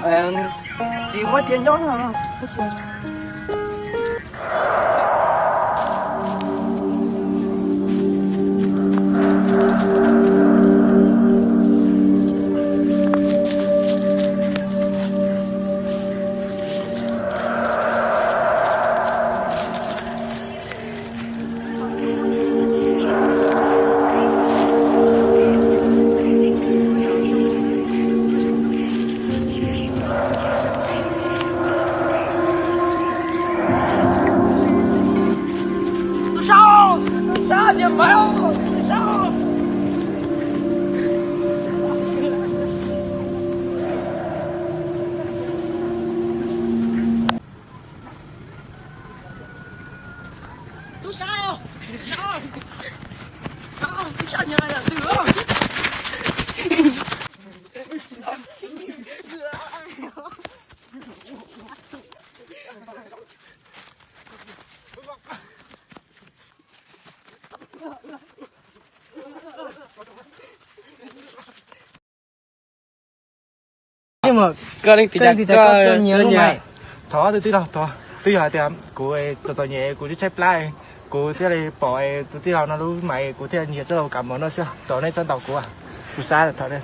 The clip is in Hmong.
Tsis muab cia nyob no. Tus sau, tus sau, niam maiv, tus sau. Tub sab, tub sab, tub sab, nyias yam twg os. Thov tus tij laug, twb yog hais tias kuv txom txom nyem kuv twb tshaib plab, kuv thiaj li pom tus tij laug no lub mais kuv thiaj nyiag coj los kam mov noj xwb, thov nej txhob ntaus kuv, kuv xav thov nej.